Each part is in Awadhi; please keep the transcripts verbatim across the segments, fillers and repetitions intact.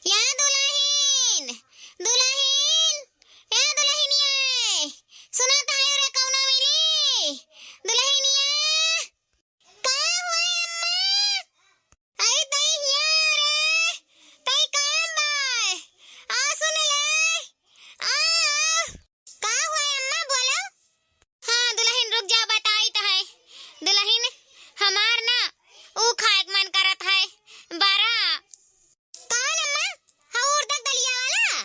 या दुलहिन, दुलहिन, ए दुलहिनिया, सुनत है रे कउनो मिली? दुलहिनिया, का हुआ अम्मा? आई तई हिया रे, तई काम बाय, आ सुन ले, आ, आ। का हुआ अम्मा, बोलो। हाँ दुलहिन, रुक जा, बताइत है। दुलहिन, हमार ना ऊ खाए के मन करत है, बरा। कौन अम्मा? हाँ, उड़द दलिया वाला?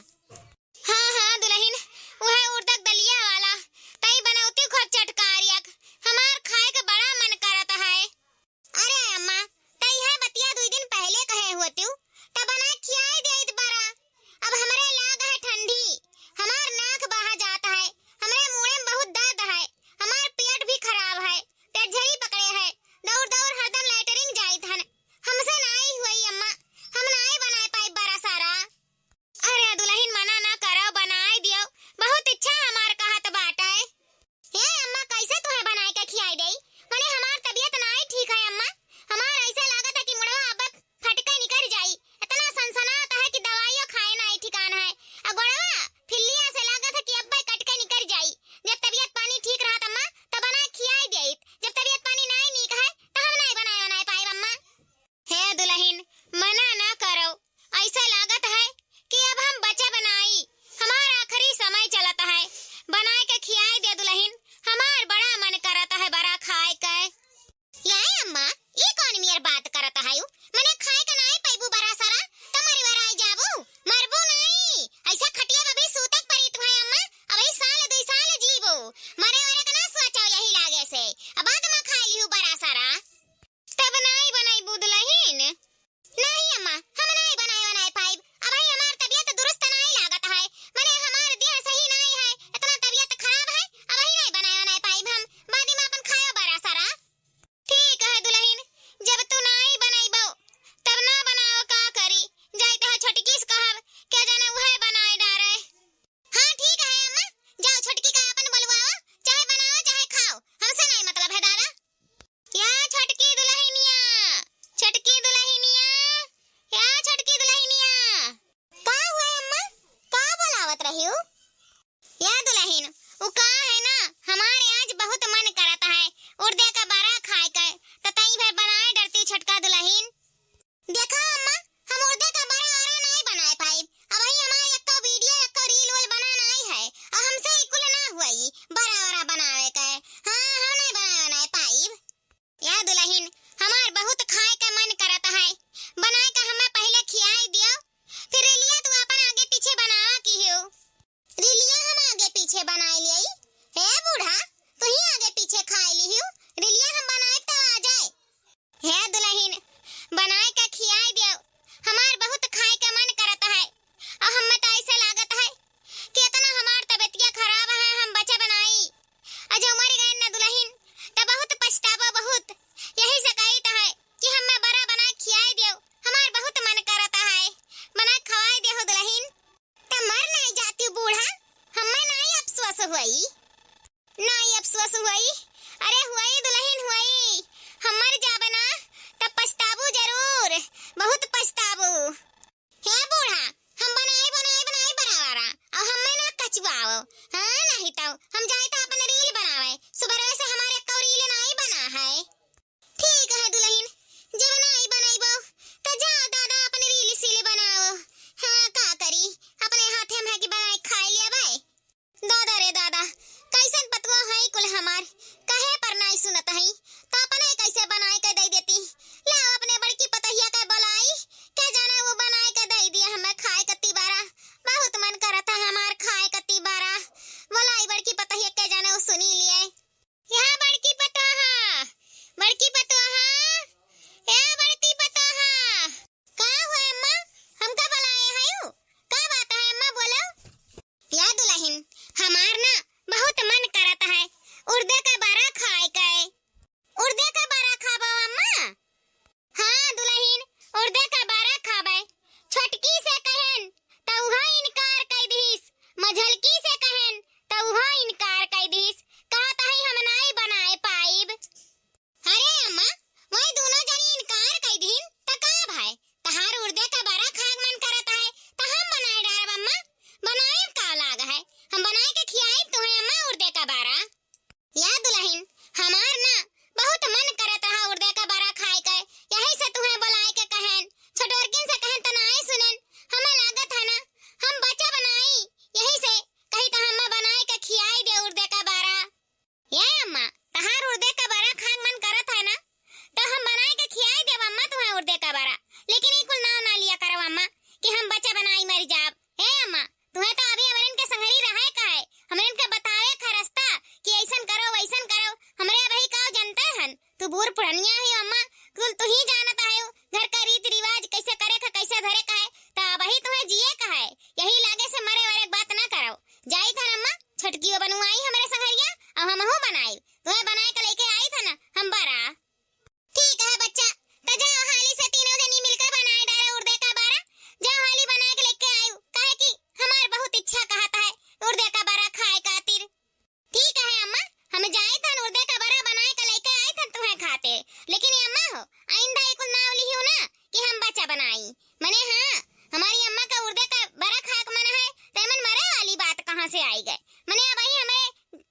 मने हाँ, हमारी अम्मा का उर्दे का बरा खाए क मन है, तो एमन मरे वाली बात कहाँ से आई गए? मने अबहीं हमें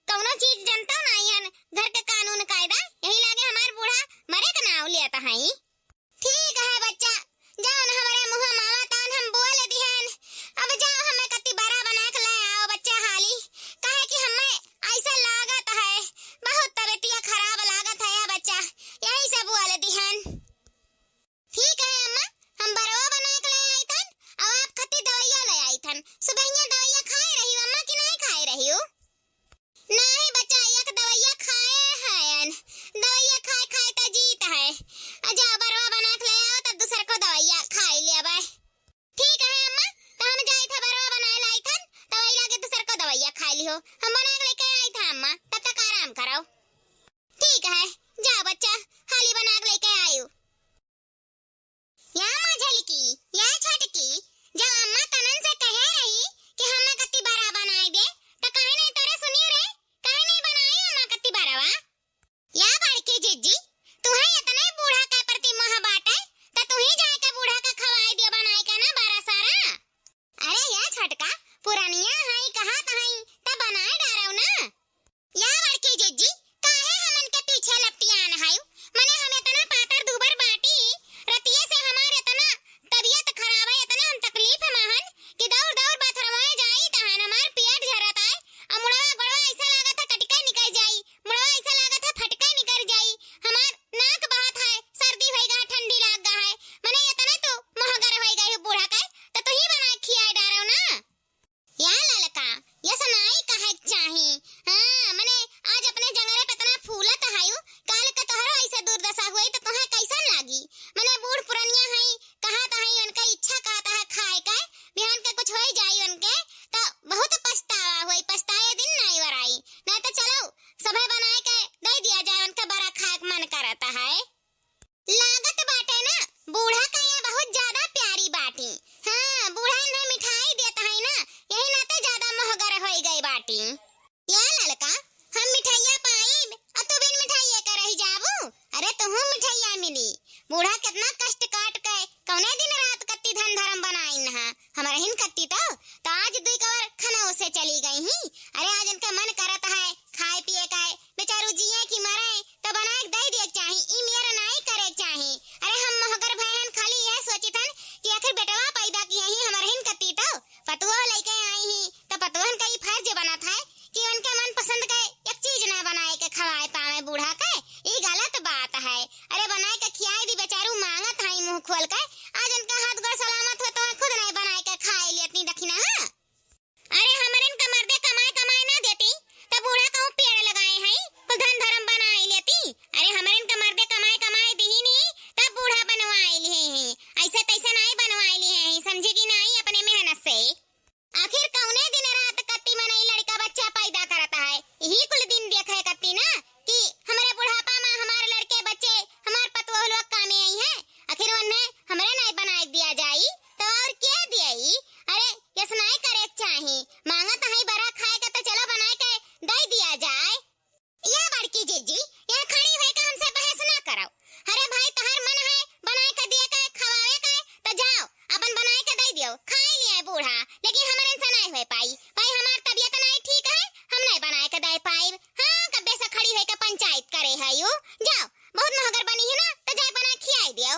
कौनो चीज जनता नाहीं हन, घर के कानून कायदा, यही लागे हमार बूढ़ा मरे का नाव लेत हई। ठीक है बच्चा, जौन हमरे मुँह मावा तौन हम बोल दिहन। अब जाओ हमें कत्ती बरा बना के ले आओ बच्चा हाली, काहे कि हमें ऐसा लागत है, बहुत तबीयतिया खराब लागत है बच्चा, यही से बोल दिहन। ठीक है अम्मा, हम बरवा बना के ले आई थन, अब आप खत्ती दवाइया ले आई थन। सुबहिया दवाइया खाए रही हो अम्मा कि नहीं खाए रही हो? नहीं बच्चा, एक दवाइया खाए हयन, दवाइया खाए खाए त जीत है। आ जाओ बरवा बना के ले आओ, तब दूसर को दवाइया खाए लेबै। ठीक है अम्मा, तो हम जाई था बरवा बनाए लाई थन, दवाई लागे दूसर को दवाइया खाए लिहो। हम बना के लेके आई था अम्मा, तब तक आराम करो। ठीक है, जाओ बच्चा, हाली बना के लेके आयु। या मझलकी, या छोटकी, जब अम्मा तनन से कहे रही कि हमें कत्ती बरा बनाए दे, तो काहे नहीं तोरे सुनियो रे? काहे नहीं बनाई अम्मा कत्ती बरवा? या बड़की जिज्जी, तुहे इतने बूढ़ा के प्रति मोह बाटे, त तुही जाए के बूढ़ा के खवाए दियो बनाए के ना बरा सारा। अरे या छोटका, पुरनिया हई, कहात हई, त बनाए डारौ ना। या बड़की जिज्जी, काहे हमन के पीछे लपटियान हयू? मने हम इतना पातर दुबर बाटी, रतिये से हमार इतना तबीयत खराब है, इतना हम तकलीफ में हन कि दौड़ दौड़ बाथरूम में जाई तहन हमार पेट झरत आए, आ मुड़वा गोड़वा ऐसा लागत है कटिका निकल जाई, मुड़वा ऐसा लागत है फटका निकल जाई, हमार नाक बहत है, सर्दी होई गा, ठंडी लाग गा है, मने इतना तो मोहगर होई गई हो बूढ़ा के, तो तुही बना के खियाए डारो ना। या ललका, ये सनाई कहे के चाही। हाँ, मने आज अपने जंगरे पे इतना फूलत हयू, काल के तोहरो ऐसे दुर्दशा हुई तो तोहे कैसन लागी? मने बूढ़ पुरनिया हई, कहा तो हई उनका इच्छा कहता है खाए के, बिहान के कुछ होई जाई उनके, तो बहुत पछतावा होई, पछताए दिन नाई वराई। नहीं तो चलो, सभे बनाए के दे दिया जाए उनके बरा खाए के मन करता है। लागत बाटे ना, बूढ़ा का यहाँ बहुत ज्यादा प्यारी बाटी। हाँ, बूढ़ा इन्हें मिठाई देत है ना, यही नाते ज्यादा मोहगर होई गई बाटी। या ललका, हम मिठाइया पाइब, आ तू बिन मिठाइये के रह जाबू? अरे तुहू मिठाइया मिली। बूढ़ा कितना कष्ट काट के कौने दिन रात कत्ती धन धर्म बनाइन हा, हमरे हिन कत्ती तो, तो आज दुई कवर खाना उसे चली गई ही। अरे आज इनका मन करत है खाए पिए का, बेचारू जिए कि मरे, तो बनाए के दे दिए के चाही, ई मेरा नाई करे के चाही। अरे हम मोहगर भए हन, खाली यह सोचित हन कि आखिर बेटवा पैदा किए ही हमरे हिन कत्ती तो, पतुआ लेके आई ही, तो पतुअन का ई फर्ज बनत है कि उनके मनपसंद के एक चीज ना बनाए के खवाए पावे बूढ़ा के, ई गलत बात है। अरे बनाए के खियाए दी, बेचारू मांगत हई मुंह खोल के, आज उनका हाथ गोड़ सलामत हो तो खुद नहीं बनाए के खाए लेती दखिना। हाँ? अरे हमरन का मर्दे कमाए कमाए ना देती, तो बूढ़ा कहूँ पेड़ लगाए हई, कुल धन धर्म बनाए लेती। अरे हमरन का मर्दे कमाए कमाए दिही नहीं, तब बूढ़ा बनवाए लिए ही, ऐसे तैसे नहीं बनवाए लिए ही, समझे कि नहीं अपने मेहनत से। आखिर कौने दिन रात कत्ती मनई लड़का बच्चा पैदा करत है, यही कुल दिन देखे कत्ती ना कि हमरे बुढ़ापा में हमारे लड़के बच्चे, हमार पतोह लोग कामे आई हैं। आखिर उन्हें हमरे नाई बनाए दिया जाई, तो और के दियाई? अरे, यस नाई करे के चाही, मांगत हई बरा खाए के, तो चलो बनाए के दे दिया जाए। या बड़की जिज्जी, यहाँ खड़ी होए के हमसे बहस ना करो। अरे भाई, तोहार मन है बनाए के दिए के, खवावे के, तो जाओ, अपन बनाए के दे दियो, खाए लिए बूढ़ा, लेकिन हमरे से नहीं होए पाई। भाई, हमार तबीयत नहीं ठीक है, हम नहीं बनाए के दे पाई। हाँ, कब्बे से खड़ी होए के पंचायत करे है यू। जाओ, बहुत महगर बनी है ना, तो जाए बना खियाई दियो।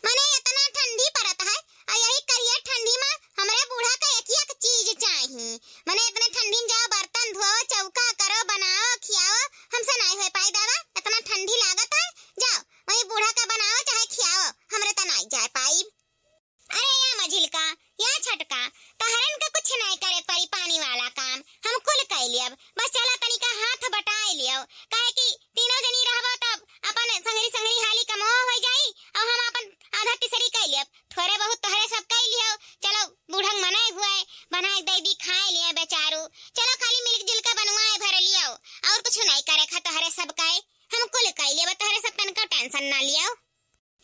मने इतना ठंडी परत है, और यही करिया ठंडी में हमरे बूढ़ा का एक एक चीज चाही। मने इतने ठंडी में जाओ, बर्तन धोओ, चौका करो, बनाओ, खियाओ, हमसे नहीं हो पाई दादा, इतना ठंडी लागत है। जाओ, वही बूढ़ा का बनाओ चाहे खियाओ, हमरे तो नहीं जाए पाई। अरे या मझिलका, या छटका, तहरन का कुछ नहीं करे परी पानी वाला काम, हम कुल कई लियब। बस चला तनिका हाथ बटाए लियो, काहे कि तीनों जनी रहबो तब अपन संगरी संगरी हाली कमो हो जाई, और हम अपन आधा तीसरी कई लियब। थोड़े बहुत तोहरे सब कई लियो, चलो बूढ़क मनाए हुए, बनाए दे दी खाए लिए बेचारू। चलो खाली मिलजुल के बनवाए भर लियो, और कुछ नहीं करे खा तोहरे सब कई, हम कुल कई लियब, तोहरे सब तनका टेंशन ना लियो।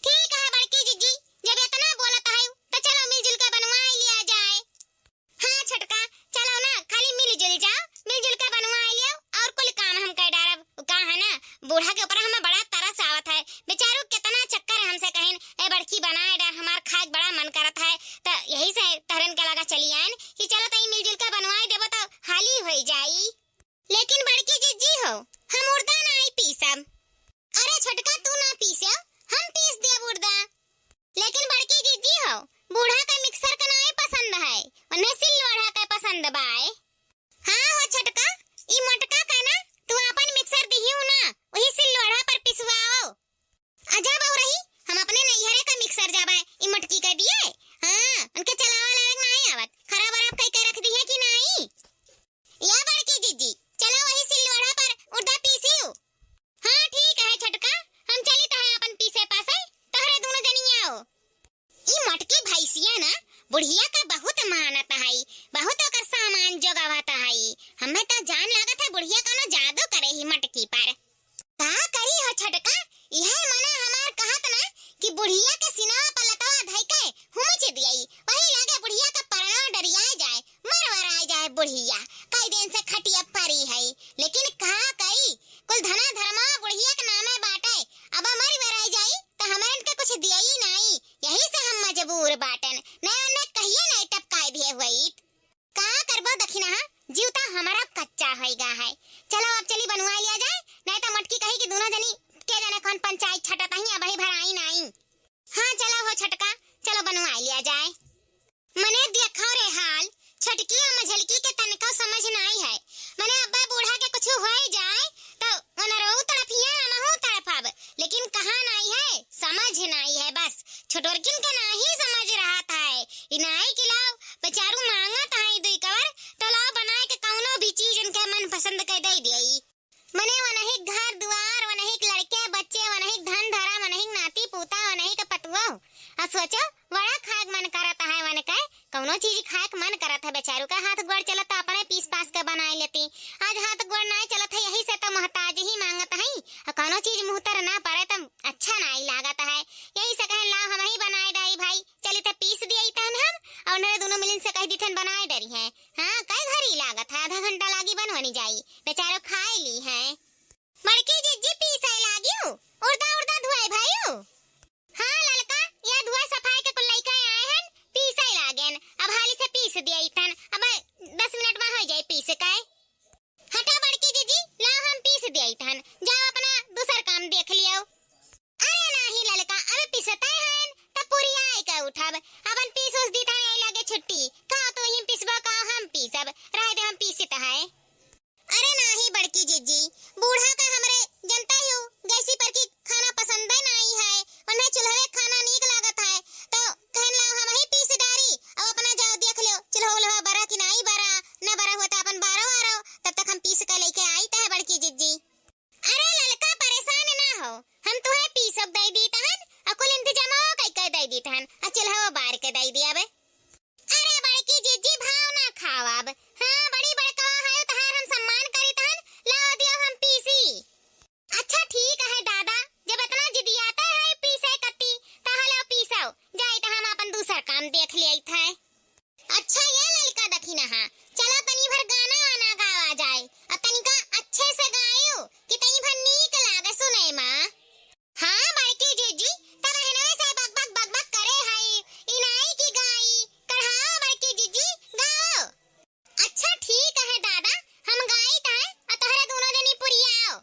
ठीक है बड़की जिज्जी, जब इतना बोलत है तो चलो मिलजुल के बनवाए लिया जाए। हाँ छोटका, चलो ना, खाली मिलजुल जाओ, मिलजुल के बनवाए लियो और कुल काम हम कर डारब। उ का है ना, बूढ़ा के ऊपर हमें बड़ा तरस आवत है, बेचारू कितना चक्कर है हमसे कहिन, ए बड़की बनाए डार, हमार खाए के बड़ा मन लेकिन बड़की जिज्जी हो, हम उड़दा नाई पीसब। अरे छोटका, तू ना पीस्यो, हम पीस देब उड़दा। लेकिन बड़की जिज्जी हो, बूढ़ा का मिक्सर का नाई पसंद है, उन्हें सिल लोढ़ा का पसंद बाय। हाँ हो छोटका, ई मोटका का ना, तू आपन मिक्सर दिहियो ना, वही सिल लोढ़ा पर पिसवाओ। अजा बउरही, हम अपने नैहरे का मिक्सर जाबे, ई मोटकी के दिए। हाँ, उनके चलावा लायक नाई आवत, खराब वराब कई के रख दिहे कि नाई। या बड़की जिज्जी, चलो वही सिल लोढ़ा पर उड़दा पीसियो। हाँ ठीक है छोटका, हम चलित है अपन पीसे पासे, तोहरे दोनों जनी आओ। ई मोटकी भैंसिया ना बुढ़िया का बहुत मानत हई, बहुत ओकर सामान जोगावत हई। हमें तो जान लागत है बुढ़िया कौनो जादू करे ही मोटकी पर। का करी हो छोटका, इहे मना हमार कहत ना कि बुढ़िया के सिनवा पर लतवा धई के हुमच दियई, वही लागे बुढ़िया का परनवा डरिया जाए, मरवराय जाए बुढ़िया। कई दिन से खटिया परी है, लेकिन का करी, कुल धना धर्मा बुढ़िया के नामे बाटे। अब मरवराय जाई त हमरन के कुछ दियई नाई, यही से हम मजबूर बाटन। नया उन्ने कहिए नाई टपकाए दिए हुई। का करबो दखिनहा, जीव त हमारा कच्चा होइगा है। चलो अब चली बनवाए लिया जाए, नहीं त मोटकी कही कि दोनों जनी के जाने कौन पंचायत छटत ही, अब ही भराई नाई। हाँ चलो हो छोटका, चलो बनवाए लिया जाए। मने देखो रे हाल, छोटकी और मझलकी के तनको समझ नाई है। मने अब्बा बूढ़ा के कुछ होई जाए तो उनरहू तड़फिया, हमहू तड़फब, लेकिन कहाँ नाई है, समझ नाई है। बस छोटोरकिन के नाई समझ रहत है। ई नाई कि लाओ बेचारू मांगत है दुई कवर, तो लाओ बनाए के कौनो भी चीज इनके मन पसंद के दे दियई। मने वनहिक घर दुआर, वनहिक लड़के बच्चे, वनहिक धन धरा, वनहिक नाती पूता, वनहिक पतुआ। आ सोचो, बड़ा खाए के मन करत है वनके, कौनो चीज खाए के मन करत है बेचारू का। हाथ गोड़ चलत त अपने पीस पास के बनाए लेती। आज हाथ गोड़ नाई चलत है, यही से तो मोहताज ही मांगत है। आ कौनो चीज मुँह तर ना पड़े त अच्छा नाई लागत है। यही से कहे लाओ हम ही बनाए डाई भाई, चली त पीस दिया तहन हम, और उन्हें दोनों मिलिन से कह दी थन बनाए डरी है। हाँ, कई घड़ी लागत है, आधा घंटा लागी बनवनी जाई, बेचारो खाए ली है। बड़की जिज्जी पीसे लागियो, उड़दा उड़दा धुआई भाइयो। हाँ ललका, या धुआई सफाई के कुल लइका आए हन, पीसे लागेन, अब हाली से पीस दिया इथन, अब दस मिनट में हो जाए पीस के। हटा बड़की जिज्जी, लाओ हम पीस दिया इथन, जाओ अपना दूसर काम देख लियो। अरे नाही ललका, अबे पिसते हन, त पुरियाए के उठब। अपन पीस उस दी त यही लगे छुट्टी। का तू ही पिसबा, का हम पीसब? रह दे, हम पीसित है। अरे नाही बड़की जिज्जी, बूढ़ा का हमरे जनता ही हो, गैसी पर की खाना पसंद नाई है, उन्हें चूल्हे खाना नीक लागत है, तो कहन ला हम ही पीस डारी, अब अपना जाओ देख लो, चूल्हो उल्हो बरा कि नाई बरा, न बरा हुआ त अपन बारो आरो, तब तक हम पीस के लेके आई त है बड़की जिज्जी। अरे ललका, परेशान ना हो, हम तुहे पीसो के दई दीत हन, अ कुल इंतजामो कई के दई दीत हन, अ चूल्हो बार के दई दिया बे। अरे बड़की जिज्जी, भाव ना खाओ अब। हाँ, बड़ी बड़कवा है, तहार हम सम्मान करीत हन, लाओ दियो हम पीसी। अच्छा ठीक है दादा, जब इतना जिदियाते है पीसे कती, तहलो पीसो, जाई त हम अपन दूसर काम देख लेत है। अच्छा ये ललका दखिनहा, चला तनी भर गाना वाना गावा जाए, अ तनिका अच्छे से गायो कि तनी भर नीक लागे सुने मा। हाँ बड़की जिज्जी, तब एहनवे से बक बक बक बक करे हई, ई नाई की गाई, कढ़ाओ बड़की जिज्जी, गाओ। अच्छा ठीक है दादा, हम गाइत है, अ तोहरे दोनों जनी पुरियाओ।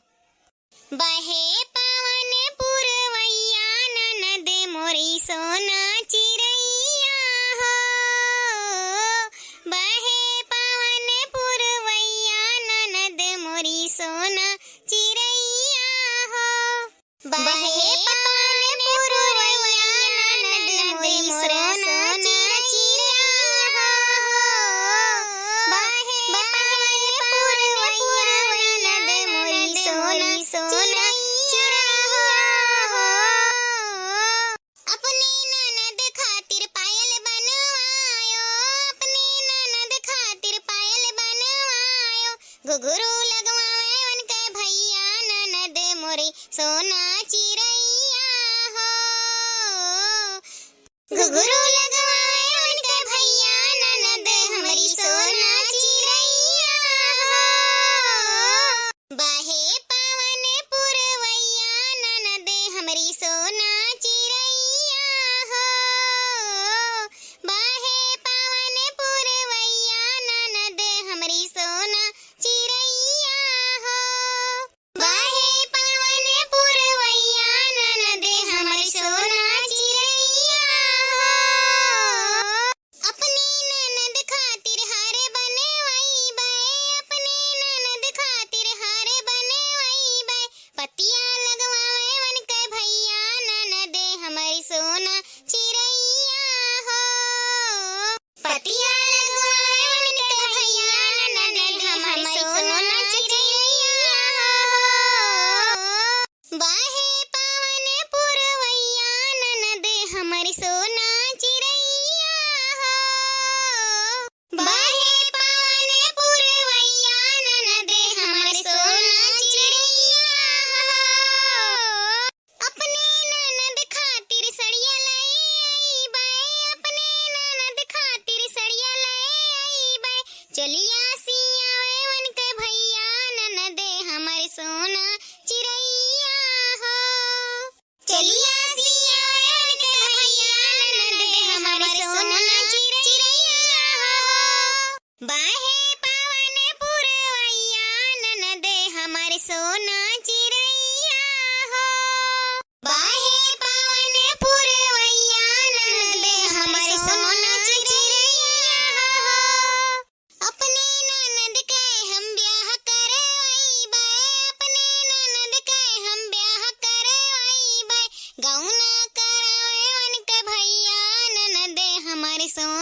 बहे पवन पुरवैया ननद मोरी सोना चिरैया हो। बहे पवन पुरवैया ननद मोरी सोना चिरैया हो। बहे पवन पुरवैया ननद मोरी सोना चिरैया हो। बहे पवन पुरवैया ननद मोरी सोना चिरैया हो। अपने ननद खातिर पायल बनवायो, अपने ननद खातिर पायल बनवायो, घुघरू लगवावे उनके भैया ननद मोरी सोना चिरैया हो। घुघरू लगवावे उनके भैया ननद हमरी सोना चिरैया हो। बहे पवन पुरवैया ननद हमरी सोना चिरैया हो। बहे पवन पुरवैया ननद हमरी सोना चिरैया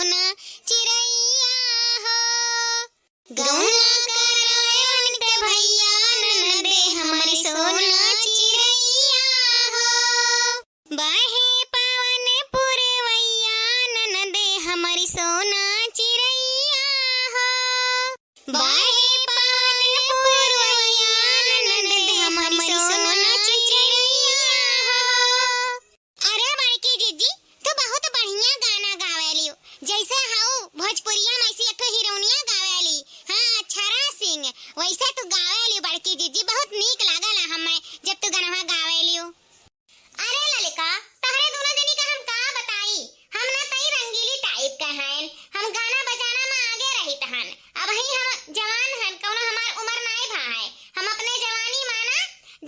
ना चिरैया हो। गौना करावन के भैया ननदे हमरी सोना चिरैया हो। बाहे पवन पुरवैया ननदे हमरी सोना चिरैया हो। बाहे पवन पुरवैया ननदे हमरी सोना चिरैया हो। अरे बड़की जिज्जी, तू बहुत बढ़िया गाना गावेलियो। जैसे हऊ भोजपुरिया में ऐसी एक ठो हीरोनिया गावेली, हाँ, अक्षरा सिंह, वैसे तू गावेलियो बड़की जिज्जी। बहुत नीक लागेला हमें जब तू गनवा गावेलियो। अरे ललिका, तहरे दोनों जनी का हम का बताई, हम ना तई रंगीली type के हन, हम गाना बजाना में आगे रहित हन। अबही हम जवान हन, कौनो हमार उमर नाई भा है। हम अपने जवानी में ना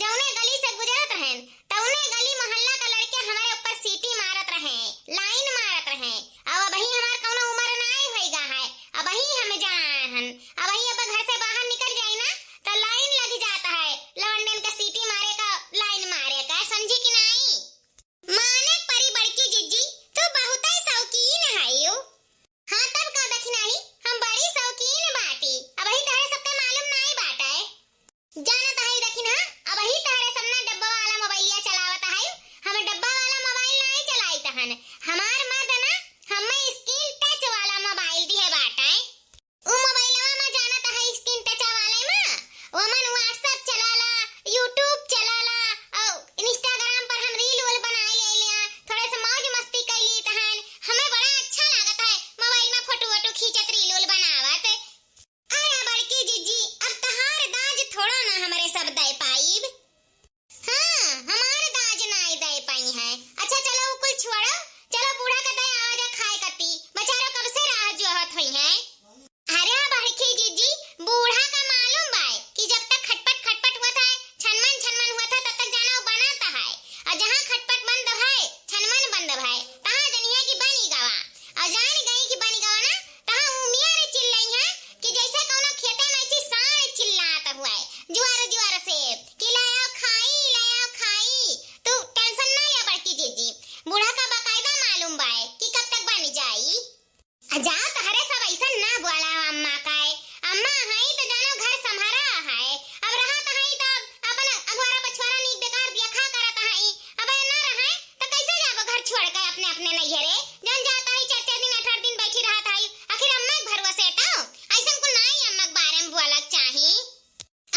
जौने गली से गुजरत रहन, तौने गली मोहल्ला का लड़के हमरे ऊपर सीटी मारत रहे, line मारत रहे। अब अबही हमार कौनो उमर नाई होइगा है, अबही हम जवान हन। अबही अब घर से बाहर निकल जाई ना, तो line लग जाता है, लवंडन का सीटी मारे का, line मारे का, समझी कि नाई? माने परी बड़की जिज्जी, तू बहुतै शौकीन हयू। हाँ, तब का दखिनाही, हम बड़ी शौकीन बाटी। अबही तहरे सबके मालूम नाई बाटे। जानत हई दखिनहा, अबही तहरे सब ना डब्बा वाला मोबाइलिया चलावत हई। हम डब्बा वाला मोबाइल नाई चलाइत हन। हमार मर्द ना, हमें screen touch वाला मोबाइल दिहे बाटे। उ मोबाइलवा में जानत है screen touch वाले में, ओमन WhatsApp चलाला, YouTube चलाला, और Instagram पर हम reel वूल बनाए ले लिया, थोड़े से मौज मस्ती कर ली तहन। हमें बड़ा अच्छा लागत है मोबाइल में फोटो वोटो खींचत, reel वूल बनावत। अरे बड़की जिज्जी, अब तहार दाज थोड़ा ना हमरे सब दे पाइब। हाँ, हमार दाज नाई दे पाई है। अच्छा चलो, उ कुल छोड़ो, चलो बूढ़ा के दे आवा जा खाए कती, बेचारो कब से राह जोहत होई है। अरे बड़की जिज्जी, बूढ़ा का मालूम बाय कि जब तक खटपट खटपट हुआ था, छनमन छनमन हुआ था, तब तक जाना उ बनत है, और जहाँ खटपट बंद है, छनमन बंद है, तहाँ जनिए कि बनी गवा, और जान गई कि बनी गवा ना, तहाँ उमिया रे चिल्लाई है कि जैसे कौनो खेते में ऐसी साँड़ चिल्लात हुआ है, जुआर जुआर से कि लाओ खाई, लाओ खाई। तू tension ना ले बड़की जिज्जी, बूढ़ा का बाकायदा मालूम बाय कि कब तक बन जाई। आ जा, तहरे सब ऐसन ना बोला अम्मा का है। अम्मा हई तो जानो घर संभारा है। अब रहत हई तो अपन अगवारा पछवारा नीक बेकार देखा करत हई। अब ना रहे तो कैसे जाबो घर छोड़ के अपने अपने नैहरे? जौन जात हई चार चार दिन, आठ आठ दिन बैठी रहत हई। आखिर अम्मा के भरोसे तो ऐसन कुल नाई अम्मा के बारे में बोलक चाही।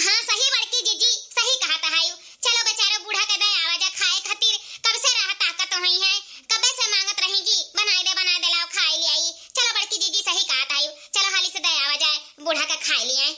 हाँ, सही बड़की जिज्जी, सही कहत हयू। चलो बेचारो बूढ़ा के दे आवा जा खाए खातिर, कब से राह ताकत होई है, कबे से मांगत रही कि बनाए दे, बनाए दे, लाओ खाए ले आई। चलो बड़की जिज्जी सही कहत हयू, चलो हाली से दे आवा जाए, बूढ़ा के खाए ले आई।